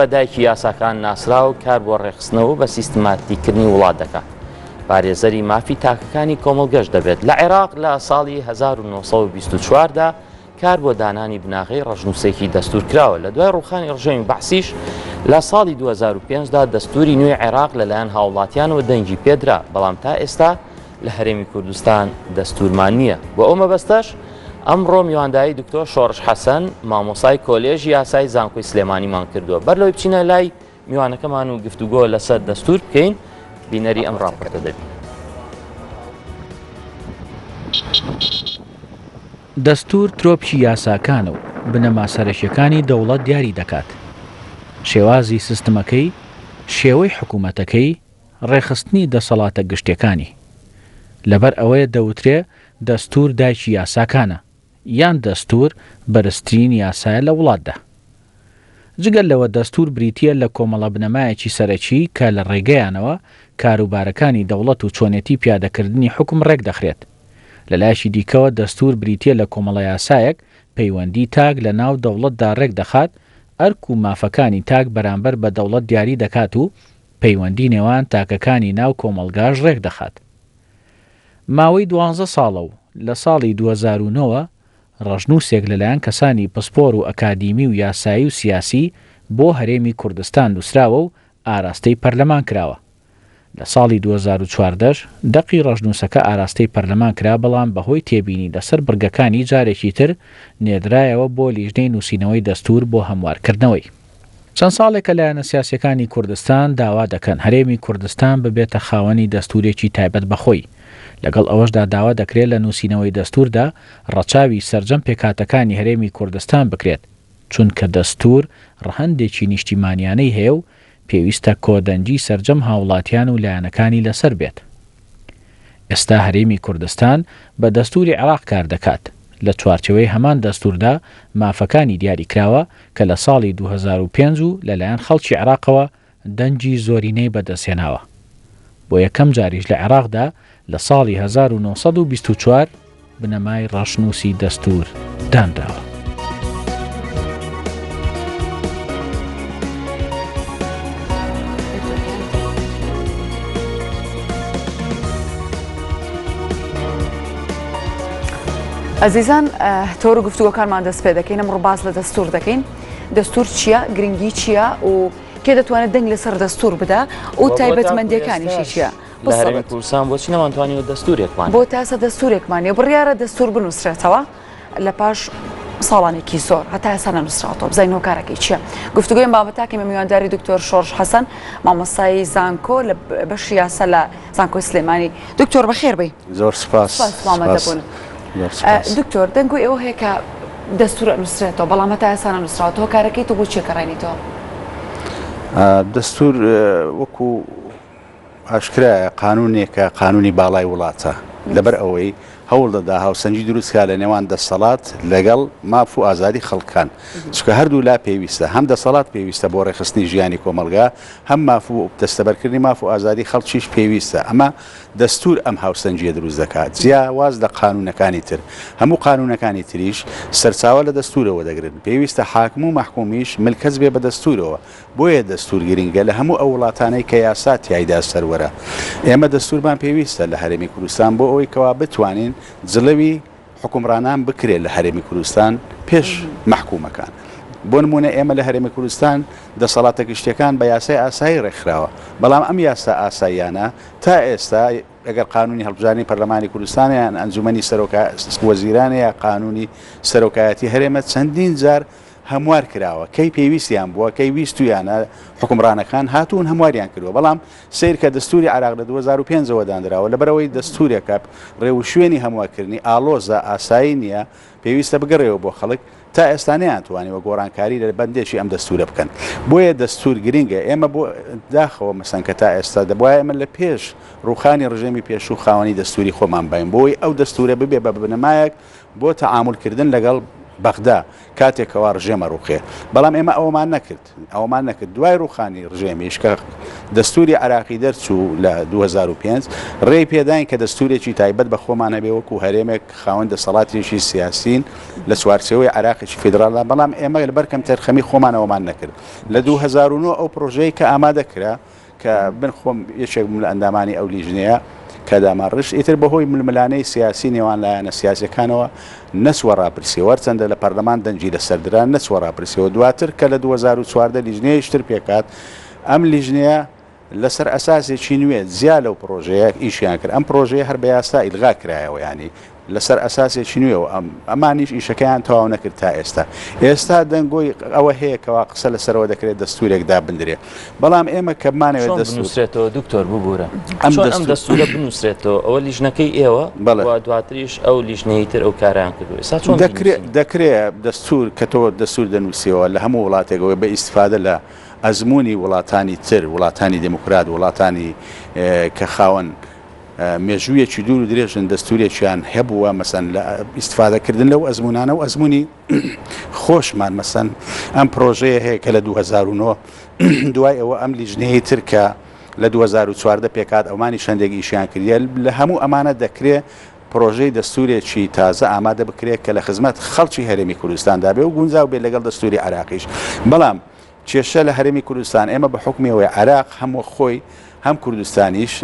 بە دایکی یاساکان ناسراوە و کار بۆ ڕێکخستنەوە و بە سیستماتیککردنی وڵات دەکات. پارێزەری مافی تاکەکانی کۆمەڵگەش دەبێت. لە عێراق لە ساڵی 1924 دا کار بۆ دانانی بناغەی ڕەشنووسێکی دەستوور کراوە. لە دوای ڕووخانی ڕژێمی بەعسیش لە ساڵی 2005 دا دەستووری نوێی عێراق لەلایەن هاوڵاتیانەوە دەنگی پێدرا، بەڵام تا ئێستا لە هەرێمی کوردستان دەستوورمان نییە. بۆ ئەو مەبەستەش ئەمڕۆ میوانداری دکتۆر شۆڕش حەسەن، مامۆستای کۆلێژی یاسای زانکۆی سلێمانیمان کردووە. بەر لەوەی بچینە لای میوانەکەمان و گفتوگۆ لەسەر دەستوور بکەین، بینەری ئەم ڕاپۆرتە دەبین. دەستوور ترۆپکی یاساکانە و بنەما سەرەکیەکانی دەوڵەت دیاری دەکات. شێوازی سیستمەکەی، شێوەی حکوومەتەکەی، ڕێکخستنی دەسەڵاتە گشتیەکانی. لەبەر ئەوەیە دەوترێ دەستوور دایکی یاساکانە، یان دەستوور بەرزترین یاسایە لە وڵاتدا. جگە لەوە دەستوور بریتییە لە کۆمەڵە بنەمایەکی سەرەکی کە لە ڕێگەیانەوە کاروبارەکانی دەوڵەت و چۆنێتی پیادەکردنی حوکم ڕێکدەخرێت. لە لایەکی دیکەوە دەستوور بریتییە لە کۆمەڵە یاسایەک پەیوەندی تاک لە ناو دەوڵەتدا ڕێکدەخات، ئەرک و مافەکانی تاک بەرامبەر بە دەوڵەت دیاری دەکات و پەیوەندی نێوان تاکەکانی ناو کۆمەڵگاش ڕێکدەخات. ماوەی دوانزە ساڵە و لە ساڵی 2009 وە ڕەشنووسێک لەلایەن کەسانی پسپۆر و ئەکادیمی و یاسایی و سیاسی بۆ هەرێمی کوردستان نووسراوە و ئاراستەی پەرلەمان کراوە. لە ساڵی 2014 دەقی ڕەشنووسەکە ئاراستەی پەرلەمان کرا بەڵام بەهۆی تێبینی لەسەر بڕگەکانی جارێکی تر نێردرایەوە بۆ لیژنەی نووسینەوەی دەستوور بۆ هەموارکردنەوەی. چەند ساڵێکە لایەنە سیاسییەکانی کوردستان داوا دەکەن هەرێمی کوردستان ببێتە خاوەنی دەستوورێکی تایبەت بە خۆی، لەگەڵ ئەوەشدا داوا دەکرێت لە نووسینەوەی دەستووردا ڕەچاوی سەرجەم پێکهاتەکانی هەرێمی کوردستان بکرێت، چونکە دەستوور ڕەهەندێکی نیشتیمانیانەی هەیە و پێویستە کۆدەنگی سەرجەم هاوڵاتیان و لایەنەکانی لەسەر بێت. ئێستا هەرێمی کوردستان بە دەستووری عێراق کار دەکات، لە چوارچێوەی هەمان دەستووردا مافەکانی دیاریکراوە کە لە ساڵی 2005 و لەلایەن خەڵکی عێراقەوە دەنگی زۆرینەی بەدەستهێناوە. بۆ یەکەم جاریش لە عێراقدا لە ساڵی 1924 بنەمای ڕەشنووسی دەستوور دانراوە. ئەزیزان تۆر و گفتوگۆکانمان دەست پێ دەکەین ئەمڕۆ باس لە دەستور دەکەین دەستور چییە گرنگی چییە و کێ دەتوانێت دەنگ لەسەر دەستور بدا و تایبەتمەندیەکانیشی چییە لە هەرێمی کوردستان بۆچی نەمانتوانیوە دەستورێکمان بۆ تاسە دەستورێکمان نیە بڕیارە دەستور بنووسرێتەوە لە پاش ساڵانێکی زۆر هەتا ئێستا نەنووسراوەتەوە بزانین هۆکارەکەی چییە گفتوگۆی بابەتاکەی بە میوانداری دکتۆر شۆڕش حەسەن مامۆستای زانکۆ لە بەشی یاسا لە زانکۆی سلێمانی دکتۆر بەخێر بێی زۆر سپاس سپاس دکتۆر دەنگۆی ئەوە هەیە کە دەستور ئەنووسرێتەوە بەڵام هەتا ئێستا نەنووسراوەتەوە هۆکارەکەی تۆ بۆ چیە گەڕێنیتەوە دەستور وەکو ئاشکرایە قانونێکە قانونی باڵای وڵاتە، لەبەر ئەوەی هەوڵ دەدا هاوسەنگی دروست کا لە نێوان دەسەڵات لەگەڵ ماف و ئازادی خەڵکان، چونکە هەردوو لا پێویستە، هەم دەسەڵات پێویستە بۆ ڕێکخستنی ژیانی کۆمەڵگا، هەم ماف و دەستەبەرکردنی ماف و ئازادی خەڵکیش پێویستە، ئەمە دەستور ئەم هاوسەنگیە دروست دەکات، جیاواز لە قانونەکانی تر، هەموو قانونەکانی تریش سەرچاوە لە دەستورەوە دەگرن، پێویستە حاکم و مەحکومیش ملکەچ بێ بە دەستورەوە، بۆیە دەستوور گرنگە لە هەموو ئەو وڵاتانەی کە یاسا تیایدا سەروەرە. ئێمە دەستوورمان پێویستە لە هەرێمی کوردستان بۆ ئەوەی کەوا بتوانین جڵەوی حوکمڕانان بکرێت لە هەرێمی کوردستان پێش مەحکومەکان. بۆ نموونە ئێمە لە هەرێمی کوردستان دەسەڵاتە گشتیەکان بە یاسای ئاسایی ڕێکخراوە، بەڵام ئەم یاسا ئاساییانە تا ئێستا ئەگەر قانوونی هەڵبژاردنی پەرلەمانی کوردستانە یان ئەنجومەنی سەرۆکا وەزیرانە یا قانوونی سەرۆکایەتی هەرێمە چەندین جار هەموار کراوە، کەی پێویستیان بووە، کەی ویستویانە حوکمڕانەکان هاتوون هەمواریان کردووە، بەڵام سەیرکە دەستوری عێراق لە 2005 ەوە دانراوە، لەبەرئەوەی دەستورێکە ڕێوشوێنی هەموارکردنی ئاڵۆزە، ئاسایی نییە، پێویستە بگەڕێەوە بۆ خەڵک، تا ئێستا نەیانتوانیوە گۆڕانکاری لە بەندێکی ئەم دەستورە بکەن، بۆیە دەستور گرنگە، ئێمە بۆ داخەوە مەسەن کە تا ئێستا دەبوایە ئێمە لە پێش ڕووخانی ڕژێمی پێشوو خاوەنی دەستوری خۆمان باین، بۆی ئەو دەستورە ببێ بە بنەمایەک بۆ تەعامول کردن لەگەڵ. بەغدا کاتێک کەوا ڕژێم ئەڕوخێ بەڵام ئێمە ئەوەمان نەکرد ئەوەمان نەکرد دوای ڕوخانی ڕژێمیش کە دەستوری عراقی دەرچوو لە 2005 ڕێی پێداین کە دەستورێکی تایبەت بە خۆمان هەبێ وەکو هەرێمێک خاوەن دەسەڵاتێکی سیاسین لە چوارچێوەی عراقێکی فیدراڵدا بەڵام ئێمە لەبەر کەمتەرخەمی خۆمان ئەوەمان نەکرد لە 2009 ئەو پرۆژەیە کە ئامادە کرا کە من خۆم یەکێک بووم لە ئەندامانی ئەو لیژنەیە کە دامانڕشت، ئیتر بەهۆی ململانێی سیاسی نێوان لایەنە سیاسیەکانەوە نەچووە ڕاپرسیەوە، هەرچەندە لە پەرلەمان دەنگی لەسەر درا نەچووە ڕاپرسیەوە، دواتر کە لە 2014 لیژنەیەکی تر پێکهات، ئەم لیژنەیە لەسەر ئەساسێکی نوێ جیا لەو پڕۆژەیە ئیشیان کرد، ئەم پڕۆژەیە هەر بە یاسا ئیلغا کرایەوە، یانی لەسەر ئەساسێکی نوێوە ئەم ئەمانیش ئیشەکەیان تەواو نەکرد تا ئێستا ئێستا دەنگۆی ئەوە هەیە کەوا قسە لەسەرەوە دەکرێت دەستورێک دابندرێ بەڵام ئێمە کە بمانەوێت چۆن دەستور بنووسرێتەوە دکتۆر ببوورە ئەم چۆن ئەم دەستور دەستورە بنووسرێتەوە ئەوە لیژنەکەی ئێوە بەڵێ. و دواتریش ئەو لیژنەی تر ئەو کارەیان کردووە ئێستا چۆن دەکرێ بینووسین؟ دەکرێ دەستور کە تۆ دەستور دەنووسیەوە لە هەموو وڵاتێکەوە بە ئیستفادە لە ئەزموونی وڵاتانی تر وڵاتانی دێموکرات وڵاتانی کە خاوەن مێژوویەکی دوور و درێژن دەستورێکیان هەبووە مەسەن لە ئیستفادەکردن لەو ئەزمونانە و ئەزمموی خۆشمان مەسەن ئەم پرۆژەیە هەیە کە لە 2009 دوای ئەوە ئەم لیژنەیە تر کە لە 2014 پێکات ئەومانی شەندێک ئیشیان کردە لە هەموو ئەمانە دەکرێ پرۆژەی دەستورێکی تازە ئامادە بکرێت کە لە خزمەت خەڵکی هەرێمی کوردستاندا بێ و گونجاو بێت لەگەڵ دەستوری عراقیش بەڵام کێشە لە هەرێمی کوردستان ئێمە بە حوکمی ئەوەی عێراق هەم وەک خۆی هەم کوردستانیش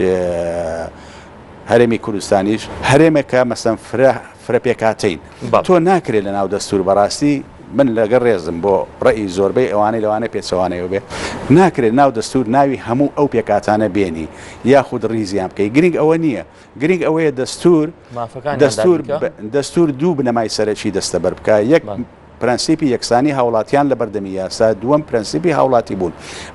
هەرێمی کوردستانیش هەرێمێکە مەسەن فرە فرە پێکاتین تۆ ناکرێت لە ناو دەستور بەڕاستی من لەگەڵ ڕێزم بۆ ڕێی زۆربەی ئەوانەی لەوانەیە پێچەوانەیەوە بێ ناکرێت ناو دەستور ناوی هەموو ئەو پێکاتانە بێنی یاخود ڕیزیان بکەی گرنگ ئەوە نییە گرنگ ئەوەیە دەستور دەستور دەستور دوو بنەمای سەرەکی دەستەبەر بکە یەک پرەنسیپی یەکسانی هاوڵاتیان لە بەردەمی یاسا، دووەم پرەنسیپی هاوڵاتی بوون.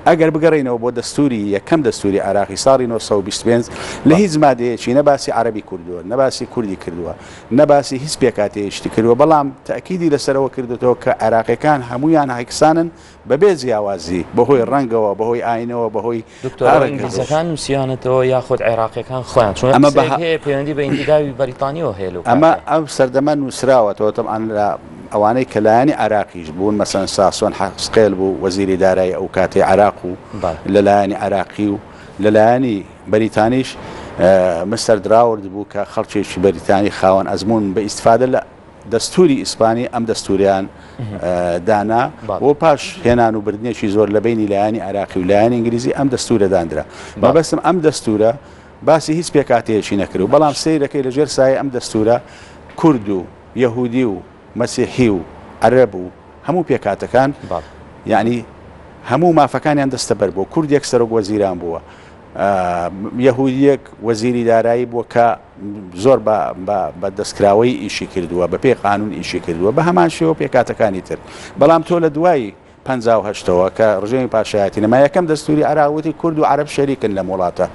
ئەگەر بگەڕێینەوە بۆ دەستوری یەکەم دەستوری عێراقی ساڵی 925 لە هیچ مادەیەکی نە باسی عەرەبی کوردووە، نە باسی کوردی کردووە، نە باسی هیچ پێکهاتەیەکی کردووە، بەڵام تەئکیدی لەسەرەوە کردۆتەوە کە عێراقیەکان هەموویان یەکسانن بەبێ جیاوازی بەهۆی ڕەنگەوە، بەهۆی ئاینەوە، بەهۆی دکتۆر ئەوە ئینگلیزەکان نووسیانەتەوە یاخود عێراقیەکان خۆیان چون ئەمە قسەیەک هەیە پەیوەندی بە ئینتیدابی بەریتانیەوە هەیە لەو ئەمە ئەو سەردەمە نووسراوەتەوە تەبعەن لە ئەوانەی کە لایەنی عێراقیش بوون مەسەن ساسۆن حەسقێل بوو وەزیری دارایی ئەو کاتەی عێراق و لە لایەنی عێراقی و لە لایەنی بەریتانیش مستەر دراورد بوو کە خەڵکێکی بەریتانی خاوەن ئەزموون بە ئیستفادە لە دەستوری ئیسپانی ئەم دەستوریان دانا و پاش هێنان و بردنێکی زۆر لە بینی لایەنی عراقی و لایەنی ئینگلیزی ئەم دەستورە دانرا مەبەستم ئەم دەستورە باسی هیچ پێکاتەیەکی نەکرد و بەڵام سیرەکەی لەژێر سایە ئەم دەستورە کورد و یەهودی و مەسیحی و عەرەب و هەموو پێکاتەکان یعنی هەموو مافەکانیان دەستەبەر بووە کوردێک سەرۆک وەزیران بووە یەهودیەک وەزیری دارایی بووە کە زۆر بە دەستکراوەیی ئیشی کردووە، بە پێی قانون ئیشی کردووە، بە هەمان شێوە پێکهاتەکانی تر. بەڵام تۆ لە دوای 58ەوە کە ڕژێمی پاشایەتی نەما، یەکەم دەستوری عێراق وتی کورد و عەرەب شەریکن لەم وڵاتە.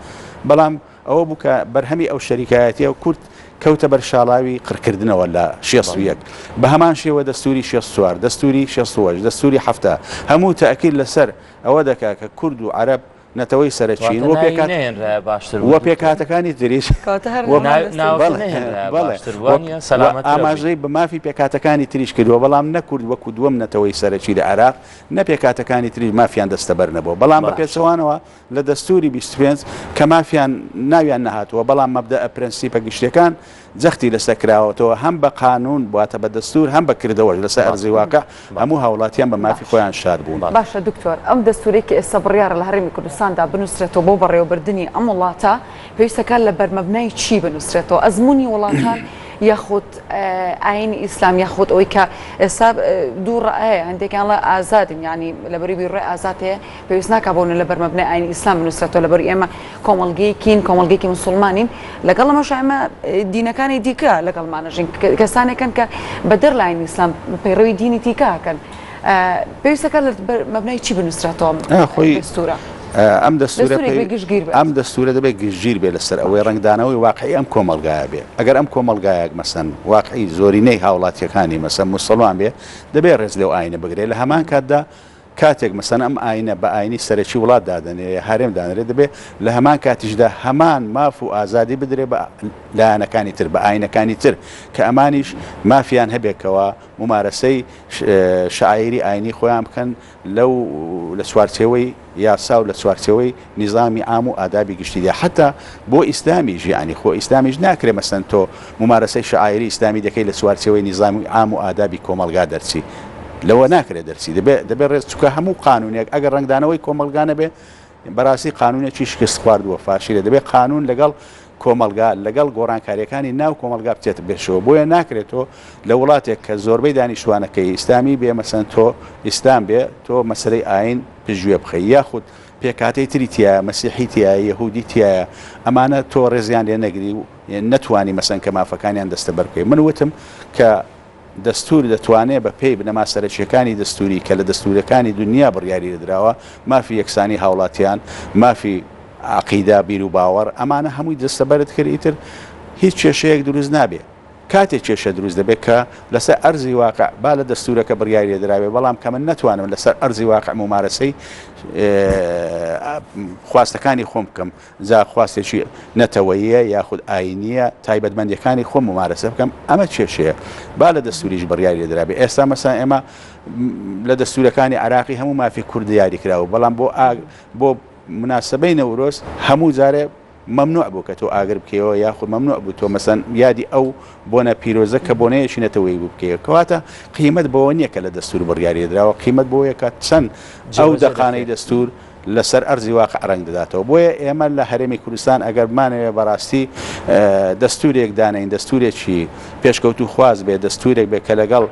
بەڵام ئەوە بوو کە بەرهەمی ئەو شەریکایەتیە کورد کەوتە بەر شاڵاوی قڕکردنەوە لە 61. بە هەمان شێوە دەستوری 64، دەستوری 68، دەستوری 70 هەموو تەئکید لەسەر ئەوە دەکا کە کورد و عەرەب نەتەوەی سەرەکیین واتە و ناوی پێکهات نەهێنرایە باشتر بوو و دکتۆر؟ پێکهاتەکانی تریش کەواتە هەر و هەمان ناو دەستوور. ناوەکە بەڵێ نەهێنرایە بەڵێ باشتر و وانییە و سەلامەترە بووی. ئاماژەی بە مافی پێکهاتەکانی تریش کردووە بەڵام نە کورد وەکوو دووەم نەتەوەی سەرەکی لە عێراق نە پێکهاتەکانی تریش مافیان دەستەبەر نەبووە بەڵام بە باشە. پێچەوانەوە لە دەستووری 25 کە مافیان ناویان نەهاتووە بەڵام مەبدەئە پرەنسیپە گشتیەکان جەختی لەسەر کراوەتەوە هەم بە قانوون واتە بە دەستوور هەم بە کردەوەش لەسەر ئەرزی واقع هەموو هاوڵاتیان بە مافی خۆیان شاد بوون. باشە دکتۆر ئەم دەستوورەی کە ئێستا بڕیارە لە هەرێمی کوردستاندا بنووسرێتەوە بۆ بەڕێوەبردنی ئەم وڵاتە پێویستە کار لە بەرمەبنای چی بنووسرێتەوە ئەزموونی وڵاتان یاخود ئاینی ئیسلام یاخود ئەوەی کە ئێستا دوو ڕەئەیە هەندێکیان ڵێ ئازادن یانی لەبەری بیرڕێ ئازاد هەیە پێویست ناکا بۆ لە بەرمەبنای ئاینی ئیسلام بنووسرێتەوە لەبەر ئێمە کۆمەڵگەیەکین کۆمەڵگەیەکی مسوڵمانین لەگەڵ ئەمەش ئێمە دینەکانی دیکە لەگەڵمانەژین کەسانێکن کە بەدەر لە ئاینی ئیسلام پەیڕەوی دینی دیکە ئەکەن پێویستەکە لە مەبنای چی بنووسرێتەوە خۆی دەستورە ئەم دەستورە گشتگیر بێت ئەم دەستورە دەبێت گشتگیر بێت لەسەر ئەوەی ڕەنگدانەوەی واقعی ئەم کۆمەڵگایە بێ ئەگەر ئەم کۆمەڵگایەک مەسەن واقعی زۆرینەی هاوڵاتیەکانی مەسەن موسڵمان بێ دەبێ ڕێز لەو ئاینە بگرێت لە هەمان کاتدا. کاتێک مەسەن ئەم ئاینە بە ئاینی سەرەکی وڵات دادەنرێ یا هەرێم دانرێ دەبێ لە هەمان کاتیشدا هەمان ماف و ئازادی بدرێ بە لایەنەکانی تر بە ئاینەکانی تر کە ئەمانیش مافیان هەبێ کەوا مومارەسەی شەعایری ئاینی خۆیان بکەن لەو لە چوارچێوەی یاسا و لە چوارچێوەی نیزامی عام و ئادابی گشتیدا حەتا بۆ ئیسلامیش یەعنی خۆ ئیسلامیش ناکرێ مەسەن تۆ مومارەسەی شەعایری ئیسلامی دەکەی لە چوارچێوەی نیزامی عام و ئادابی کۆمەڵگا دەرچی لەوە ناکرێ دەرچی دەبێ دەبێ ڕێز چونکە هەموو قانونێک ئەگەر ڕەنگدانەوەی کۆمەڵگا نەبێ بەڕاستی قانونێکی شکست خواردووە فاشیلە دەبێ قانون لەگەڵ کۆمەڵگا لەگەڵ گۆڕانکاریەکانی ناو کۆمەڵگا بچێتە پێشەوە بۆیە ناکرێت تۆ لە وڵاتێک کە زۆربەی دانیشتوانەکەی ئیسلامی بێ مەسەن تۆ ئیسلام بێ تۆ مەسەلەی ئاین پشتگوێ بخەی یاخود پێکهاتەی تری تیایە مەسیحی تیایە یەهودی تیایە ئەمانە تۆ ڕێزیان لێ نەگری و نەتوانی مەسەن کە مافەکانیان دەستەبەر بکەی من وتم کە دەستوور دەتوانێ بە پێی بنەما سەرەکییەکانی دەستووری کە لە دەستوورەکانی دونیا بڕیاری لێدراوە، مافی یەکسانی هاوڵاتیان، مافی عەقیدە، بیروباوەڕ، ئەمانە هەمووی دەستەبەرت کرد ئیتر هیچ کێشەیەک دروست نابێ. کاتێک کێشە دروست دەبێ کە لەسەر ئەرزی واقع با لە دەستوورەکە بڕیاری لێدرابێ بەڵام کە من نەتوانم لەسەر ئەرزی واقع مومارەسەی خواستەکانی خۆم بکەم، جا خواستێکی نەتەوەییە یاخود ئایینییە، تایبەتمەندییەکانی خۆم مومارەسە بکەم، ئەمە کێشەیە. با لە دەستووریش بڕیاری لێ درابێ. ئێستا مەسەلەن ئێمە لە دەستوورەکانی عێراقی هەموو مافی کورد دیاری کراوە، بەڵام بۆ بۆ موناسەبەی نەورۆز هەموو جارێ مەمنوع بوو کە تۆ ئاگر بکەیەوە یاخود مەمنوع بوو تۆ مەسەن یادی ئەو بۆنە پیرۆزە کە بۆنەیەکی نەتەوەیی بوو بکەیەوە. کەواتە قیمەت بەوە نییە کە لە دەستوور بڕیاری لێ دراوە، قیمەت بەوەیە کە چەند ئەو دەقانەی دەستوور لەسەر ئەرزی واقع رەنگ دەداتەوە. بۆیە ئێمە لە هەرێمی کوردستان ئەگەر بمانەوێ بەڕاستی دەستوورێک دانێین، دەستوورێکی پێشکەوتووخواز بێ، دەستوورێک بێ کە لەگەڵ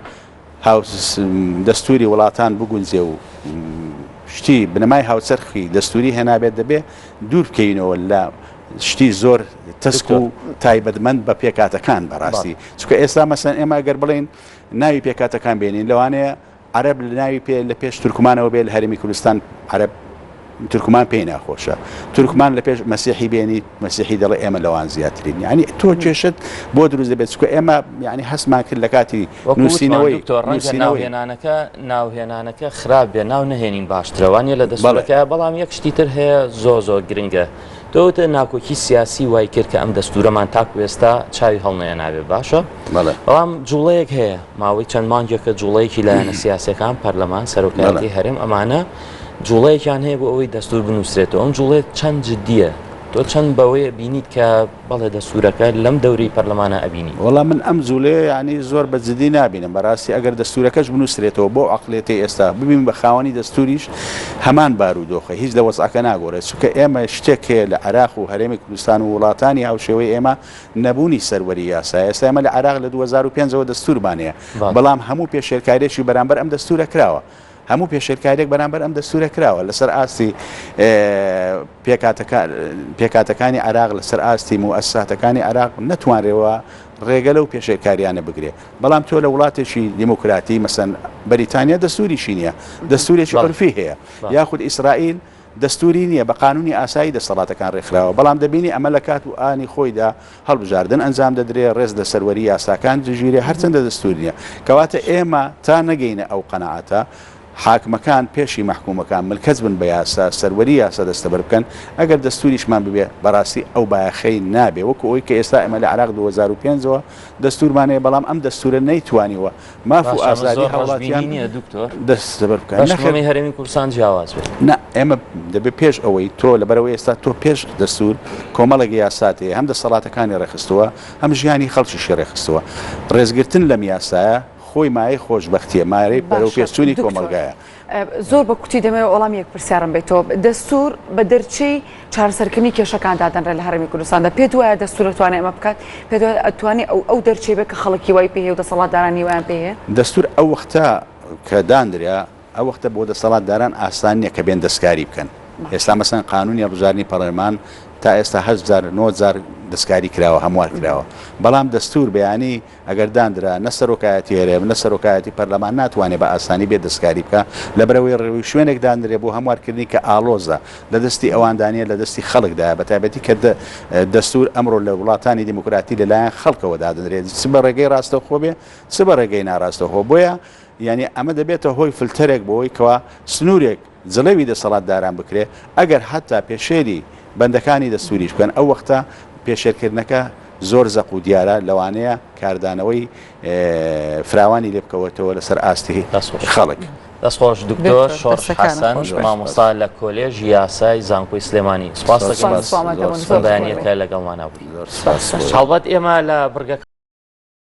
دەستووری وڵاتان بگونجێ و شتی بنەمای هاوچەرخی دەستووری هێنابێت، دەبێ دوور بکەوینەوە لە شتی زۆر تەسک و تایبەتمەند بە پێکهاتەکان بەڕاستی. چونکە ئێستا مەسەلەن ئێمە ئەگەر بڵێین ناوی پێکهاتەکان بێنین، لەوانەیە عەرەب لە ناوی پێ لە پێش تورکمانەوە بێ لە هەرێمی کوردستان عەرەب تورکمان پێی ناخۆشە تورکمان لە پێش مەسیحی بێنی مەسیحی دەڵێ ئێمە لەوان زیاترین یعنی تۆ کێشت بۆ دروست دەبێت چونکە ئێمە یعنی هەستمان کرد لە کاتی نووسینەوەی دکتۆر ڕەنگە ناوهێنانەکە ناوهێنانەکە خراپ بێ ناو نەهێنین باشترە وانە لە دەستورەکە بەڵام یەک شتی تر هەیە زۆر زۆر گرنگە تۆ وتت ناکۆکی سیاسی وای کرد کە ئەم دەستورەمان تاکو ئێستا چاوی هەڵنەیەنابێ باشە بەڵام جوڵەیەک هەیە ماوەی چەند مانگێکە جوڵەیەکی لایەنە سیاسەکان پەرلەمان سەرۆکایەتی هەرێم ئەمانە جوڵەیەکیان هەیە بۆ ئەوەی دەستور بنووسرێتەوە ئەم جوڵێت چەند جددیە تۆ چەند بەوەیە بینیت کە بەڵێ دەستورەکە لەم دەوری پەرلەمانە ئەبینی؟ وەڵا من ئەم جوڵەیە یانی زۆر بە جدی نابینم بەڕاستی ئەگەر دەستورەکەش بنوسرێتەوە بەو عەقڵیەتەی ئێستا ببین بە خاوەنی دەستوریش هەمان بارودۆخە هیچ لە وەزعەکە ناگۆڕێت چونکە ئێمە شتێک هەیە لە عێراق و هەرێمی کوردستان و وڵاتانی هاوشێوەی ئێمە نەبوونی سەروەری یاسایە ئێستا ئێمە لە عێراق لە 2005 ەوە دەستورمان هەیە بەڵام هەموو پێشێلکاریەکی بەرامبەر ئەم دەستورە کراوە هەموو پێشێلکاریەک بەرامبەر ئەم دەستورە کراوە لەسەر ئاستی پێکهاتەکانی عێراق لەسەر ئاستی موئەسساتەکانی عێراق نەتوانرێوە ڕێگە لەو پێشێلکاریانە بگرێ بەڵام تۆ لە وڵاتێکی دیموکراتی مەسەن بەریتانیا دەستوریشی نییە دەستورێکی عورفی هەیە یاخود ئیسرائیل دەستوری نییە، بە قانونی ئاسایی دەسەڵاتەکان رێکخراوە، بەڵام دەبینی ئەمە لە کات و ئانی خۆیدا هەڵبژاردن ئەنجام دەدرێ، رێز لە سەروەری یاساکان دەگیرێ، هەرچەندە دەستور نییە. کەواتە ئێمە تا نەگەینە ئەو قەناعەتە، حاکمەکان پێشی مەحکومەکان ملکەچ بن بە یاسا، سەروەری یاسا دەستەبەر بکەن، ئەگەر دەستوریشمان ببێ، بەڕاستی ئەو بایەخەی نابێ، وەکو ئەوەی کە ئێستا ئێمە لە عێراق 2005 ەوە دەستورمان هەیە، بەڵام ئەم دەستورە نەیتوانیوە ماف و باشە ئەمە ئازادی زۆر هاوڵاتیان ڕەشبینی نییە دکتۆر؟ دەستەبەر بکات. بەش نەخێر. ئەمەی هەرێمی کوردستان جیاواز بێت. نا ئێمە دەبێ پێش ئەوەی تۆ لەبەرئەوەی ئێستا تۆ پێش دەستور کۆمەڵێک یاسات هەیە هەم دەسەڵاتەکانی ڕێکخستووە هەم ژیانی خەڵکیشی ڕێکخستووە ڕێزگرتن لەم یاسایە خۆی مایەی خۆشبەختیە مایەی بەرەو باشە پێشچوونی دکتۆر کۆمەڵگایە. زۆر بە کورتی دەمەوێت وەڵامی یەک پرسیارم بەیتەوە دەستور بە دەرچەی چارەسەرکردنی کێشەکان دادەنرێت لە هەرێمی کوردستاندا پێت وایە دەستور ئەتوانێت ئەمە بکات پێت وایە ئەتوانێت ئەو ئەو دەرچەی بێت کە خەڵک هیوای پێ هەیە و دەسەڵاتداران هیوایان پێ هەیە؟ دەستور ئەو وەختە کە دانرا ئەو وەختە بۆ دەسەڵاتداران ئاسان نییە کە بێن دەستکاری بکەن ئێستا مەسەن قانونی هەڵبژاردنی پەڕلەمان تا ئێستا هەشت جار نۆ جار دەستکاری کراوە هەموار کراوە بەڵام دەستور بەیانی ئەگەر داندرا نە سەرۆکایەتی هەرێم نە سەرۆکایەتی پەرلەمان ناتوانێ بە ئاسانی بێت دەستکاری بکا، لەبەرئەوەی ڕێوشوێنێک داندرێ بۆ هەموارکردنی کە ئاڵۆزە، لە دەستی ئەواندا نیە لە دەستی خەڵکدایە، بە تایبەتی کە دەستور ئەمڕۆ لە وڵاتانی دیموکراتی لە لایەن خەڵکەوە دادەنرێت چ بە ڕێگەی ڕاستەوخۆ بێ چ بە ڕێگەی ناڕاستەوخۆ، بۆیە. یانی ئەمە دەبێتە هۆی فلتەرێک بۆ ئەوەی کەوا سنوورێک جڵەوی دەسەڵاتداران بکرێ، ئەگەر هەتا پێشێلی بەندەکانی دەستووریش بکەن، ئەو وەختە پێشێلکردنەکە زۆر زەق و دیارە، لەوانەیە کاردانەوەی فراوانی لێ بکەوێتەوە لەسەر ئاستی خەڵک. دەست خۆش دکتۆر شۆڕش حەسەن مامۆستا لە کۆلێژی یاسای زانکۆی سلێمانی سوپاس دەکەم بەیانیەکە لەگەڵمانە بووی. هەڵبەت ئێمە لە بڕگەکە.